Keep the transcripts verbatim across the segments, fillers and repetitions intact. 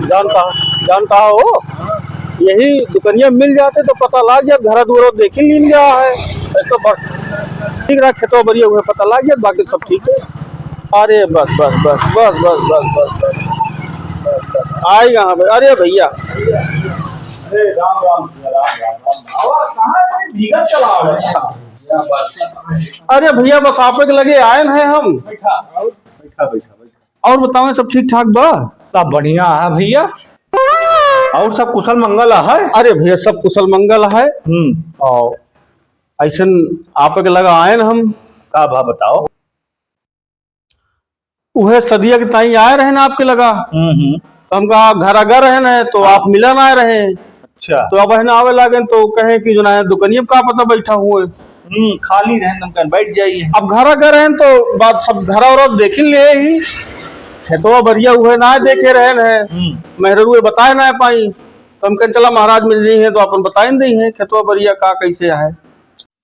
जानता, जानता हो, यही दुकनिया मिल जाते तो पता लाग जात, घर दुआर देखी लीन गया है। ऐसा बस ठीक रहा, खेतवा बरिया हुए पता लाग जात, बाकी सब ठीक है। अरे बस, बस, बस। आई यहाँ पे, अरे भैया। अरे राम, राम, राम, राम, राम। आवाज कहाँ है? भीतर चला आ गया। अरे भैया, बस आप के लगे आए हैं हम। बैठा, बैठा, बैठा, बैठा। और बताओ, सब ठीक ठाक बा? सब बढ़िया है भैया। और सब कुशल मंगल है? अरे भैया, सब कुशल मंगल है। हम्म। और ऐसन आप के लगा आए न हम। का भा बताओ? उहे सदिया के ताई आए रहे ना आपके लगा। हम्म, हम्म। तो हम कहा, घर अगर रहे ना, तो हाँ। आप मिलन आए रहे। अच्छा। तो अब है ना आवे लागे तो कहे कि जो ना दुकनिया का पता बैठा हुए। हम्म, खाली रहे, हम कहें बैठ जाइए। अब घर अगर रहे तो बात सब घर और देख ही ले ही। खेतवा बरिया उहे ना देखे रहे हैं। हम्म। मेहररुए बताए ना पाई। तो हम कहें चला महाराज मिल जाई हैं तो अपन बताए नहीं है खेतवा बरिया का कैसे है।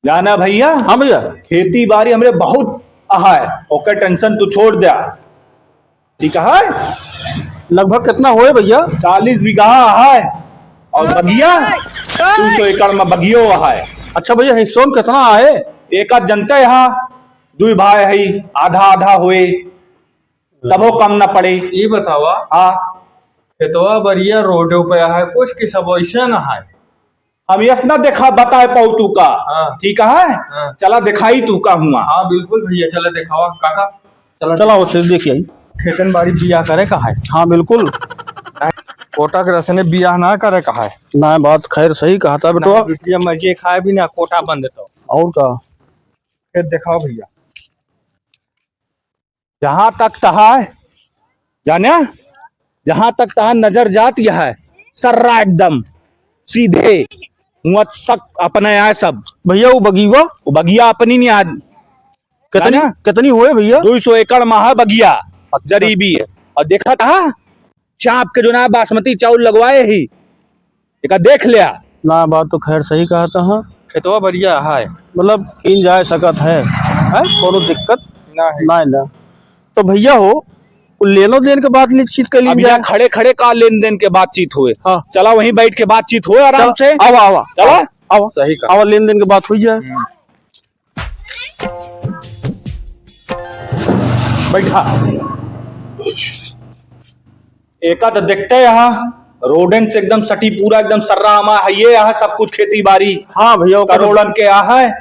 जाना भैया? हाँ भैया। खेती बारी हमरे बहुत अहाय, ओकर tension तू छोड़ द्या। ठीक है? लगभग कितना होए भैया? चालीस बीघा अहाय। और बगिया, दू सौ एकड़ में बगियो अहाय। अच्छा भैया, हिस्सों में कितना आए? एक आध जनते यहाँ, दुई भाई है, आधा आधा होए, तबो कम न पड़े। ये बतावा, हाँ। खेतवा बरिया रोडो पे है, कुछ की सब वैसे न है। हम यस ना देखा बताए पाऊ तू का। हाँ। ठीक है? हाँ। चला दिखाई तू का हुआ। हाँ, बिल्कुल भैया, चला दिखावा, काका, चला। चला, वो चीज देखिए। खेतन बारी बिया करे का है? हाँ, बिल्कुल। कोटा के रसने बिया ना करे का है। ना, बात खैर सही कहा था बेटवा। ना, बिटिया मर के खाए भी ना, कोटा बंद तो। और का? फिर दिखाओ भैया। जहाँ तक तहार, जाने, जहाँ तक तहार नजर जात यह है, सर्रा एकदम सीधे, हुआ तक अपने आए सब। भैया, वो बगिया? वो बगिया अपनी नहीं आज। कितनी, जाने? कितनी हुए भैया? दो सौ एकड़ में है बगिया, अच्छा। जरीबी है। और देखा था, चाप के जो ना बासमती चाउर लगवाए ही, एका देख लिया। ना, बात तो खैर सही कहा था, हाँ। खेतवा बढ़िया है। मतलब, कीन जाए सकत है, हैं? कोनो दिक्कत ना है। ना, ना। तो भैया हो, उ लेनो देन के बात निश्चित कर लीन अब यहाँ जाए। खड़े खड़े का लेन देन के बातचीत हुए। हाँ। चला वहीं बैठ के बातचीत हुए आराम चला, से। आवा, आवा, चला। आवा, आवा। सही कहा। आवा, लेन देन के बात हुई जाए। हम्म। बैठा। एका तो देखते यहाँ, रोडन से एकदम सटी, पूरा एकदम सर्रा आमा है, ये यहाँ सब कुछ खेती बारी। हाँ भैया, ओका तो करोड़न के यहाँ है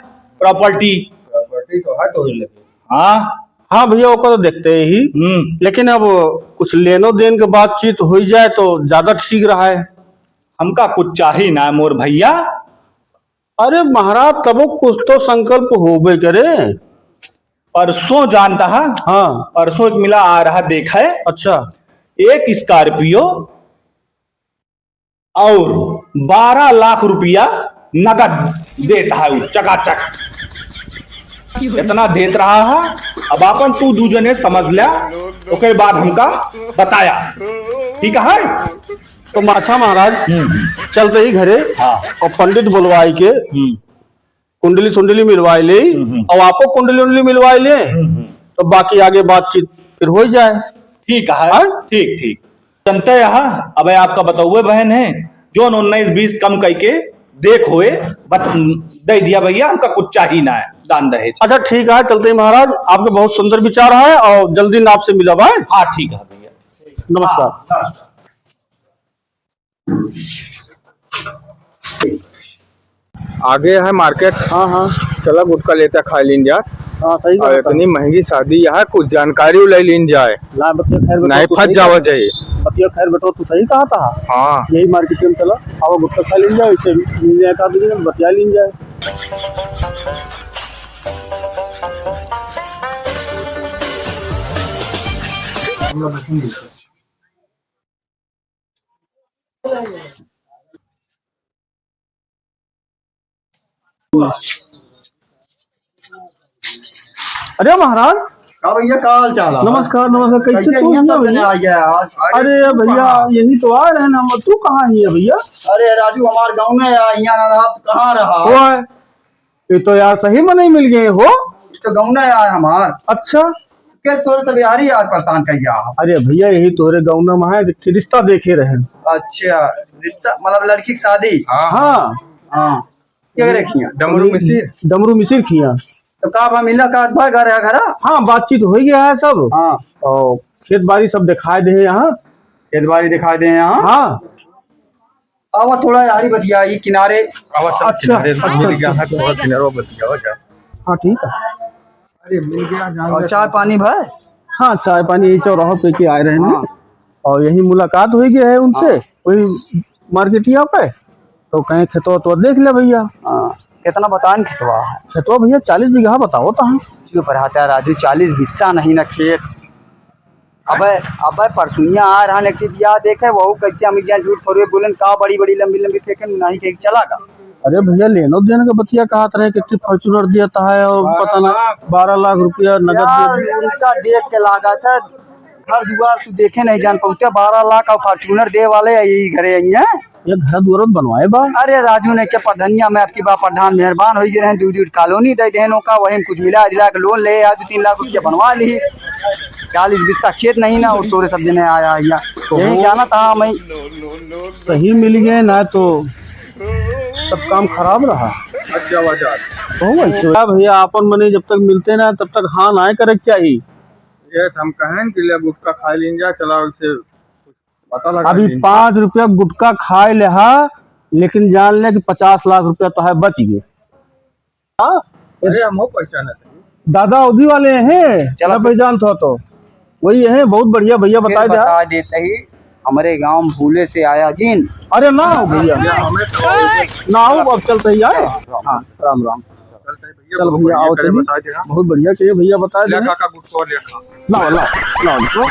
property। Property तो है तो ही लगे। हाँ। हाँ भैया, ओका तो देखते ही। हम्म। लेकिन अब कुछ लेनो देन के बातचीत हो जाए तो ज्यादा ठीक रहा है। हमका कुछ चाही ना मोर भैया। अरे महाराज, तबो कुछ तो संकल्प होबे करे। परसों जानता है? हाँ। परसों एक मिला आ रहा, देख है। अच्छा। एक Scorpio और बारह लाख रुपया नगद देत है उ, चकाचक। इतना देत रहा है, अब आपन तू दू जने समझ ल्या, ओके बाद हमका बताया, ठीक है? तो अच्छा महाराज, हम्म। चलते ही घरे हाँ। और पंडित बुलवाई के हम्म। कुंडली सुंडली मिलवाई ले हम्म, हम्म। और आपो कुंडली उंडली मिलवाई ले, हम्म, हम्म। तो बाकी आगे बातचीत फिर हो ही जाए। ठीक है, हाँ? ठीक, ठीक। जनते यहाँ, अब आपका बतौए बहन है, जोन उन्नीस बीस कम करके देख होए, बत-, दे दिया भैया, हमका कुछ चाही ना है, दान दहेज। अच्छा ठीक है, चलते ही महाराज, आपके बहुत सुंदर विचार है और जल्दी ना आपसे मिलब है। हाँ, ठीक है भैया। नमस्कार। हाँ, नमस्कार। आगे है market। हाँ, हाँ। चला गुटखा लेता खा लीन जा। हाँ, सही और बात है। इतनी महंगी शादी यहाँ, कुछ जानकारी ले लीन जाए। ना, बतिया खैर बेटो, नहीं तू फंस सही जावा कहा। चाहिए। बतिया खैर बेटो, तू सही कहा था। हाँ। यही market में चला, अब गुटखा खा लीन जाए, इसे मिल जाए, का दीजिए, बतिया लीन जाए। अरे महाराज। का भैया, का हाल चाल है? नमस्कार, नमस्कार, कैसे कैसे तू हियाँ हियाँ सब भैया? आ गया आज? अरे अरे तू भैया, कहाँ? यही तो आ रहे हैं हम, तू कहाँ ही है भैया? अरे राजू, हमार गाँव में आ, हियाँ ना रहा, तो कहाँ रहा? वो है, ये तो यार सही में नहीं मिल गए हो। ये तो गाँव में आया हमार। अच्छा, कैसे तोरे सब यारी यार परेशान कर गया? अरे भैया, यही तोहरे गाँव में है, एक ठे रिश्ता देखे रहे। अच्छा, रिश्ता मतलब लड़की की शादी? हाँ। हाँ। हाँ। क्या करे खिया? डमरू मिसिर। डमरू मिसिर खिया। तो का भा मिला, का भा घर है घरा? हाँ, बातचीत हो गया है सब। हाँ। और खेत बाड़ी सब दिखाई दे यहाँ। खेत बाड़ी दिखाई दे यहाँ? हाँ। आवा थोड़ा यारी बतिया, ई किनारे। आवा सब अच्छा, किनारे, अच्छा, मिल गया है, अच्छा। थोड़ा किनारे बतिया हो जा। हाँ, ठीक है। अरे, मिल गया, जान और गया। चाय पानी भाई? हाँ, चाय पानी यही चौराहा पे के आए रहे ना। हाँ। और यही मुलाकात हुई गई है उनसे, हाँ। वही मार्केटिया पे। तो कहें खेतवा तो देख ले भैया। हाँ, कितना बतान खेतवा है? खेतवा भैया चालीस बीघा बताओ तो हम। जियो पर हाथ है राजू, चालीस बिस्सा नहीं ना खेत। अबे, अबे, परसुइया आ रहा एक ठे बियाह देखे, वहू कैसे हम इज्ञान झूठ फरुए बोलेन, का बड़ी बड़ी लंबी लंबी फेंकेन, नहीं कहीं चला गा। अरे भैया, लेनो देन के बतिया कहत रहे कि Fortuner दिया था है और पता ना बारह लाख रुपया नगद यार, दिया था। उनका देख के लागत है, घर दुआर तू देखे नहीं जान पहुँचे, बारह लाख और Fortuner दे वाले यही घरे आई हैं। ये घर दुआर बनवाए बा। अरे राजू ने के प्रधानिया में आपकी बा प्रधान मेहरबान हो गए हैं, दू दू कॉलोनी दे देन ओका, वही में कुछ मिला जुला के लोन ले आ, दो तीन लाख रुपया बनवा ली। चालीस बिस्सा खेत नहीं ना, और तोरे सब जने आया यहाँ। तो यही जाना था मैं। सही मिल गए ना तो सब काम खराब रहा। अच्छा, बाजार। बहुत अच्छा। भैया, आपन मने जब तक मिलते ना, तब तक हाँ ना करे के चाहिए। ये तो हम कहें कि ले गुटखा खा लीन जा, चला उसे पता लगा अभी लीन। पाँच रुपया गुटखा खाए ले हा, लेकिन जान ले कि पचास लाख रुपया तो है बच गए। हाँ? अरे, हम हो पहचानत है। दादा अवधी वाले हैं, चला ना तो। पहचान था तो। वही है, बहुत बढ़िया भैया, फिर बता जा। बता देते ही, हमारे गांव में भूले से आया जिन। अरे ना हो भैया। भैया, हमें तो ना हो, अब चलते ही आए। हाँ, राम राम। चलते ही भैया, चल बहुत भैया, बढ़िया आओ करे चलिए। बता दे, हाँ। बहुत बढ़िया चलिए भैया, बता दे। लेखा का गुटखा लेखा। लाओ, लाओ, लाओ, लाओ।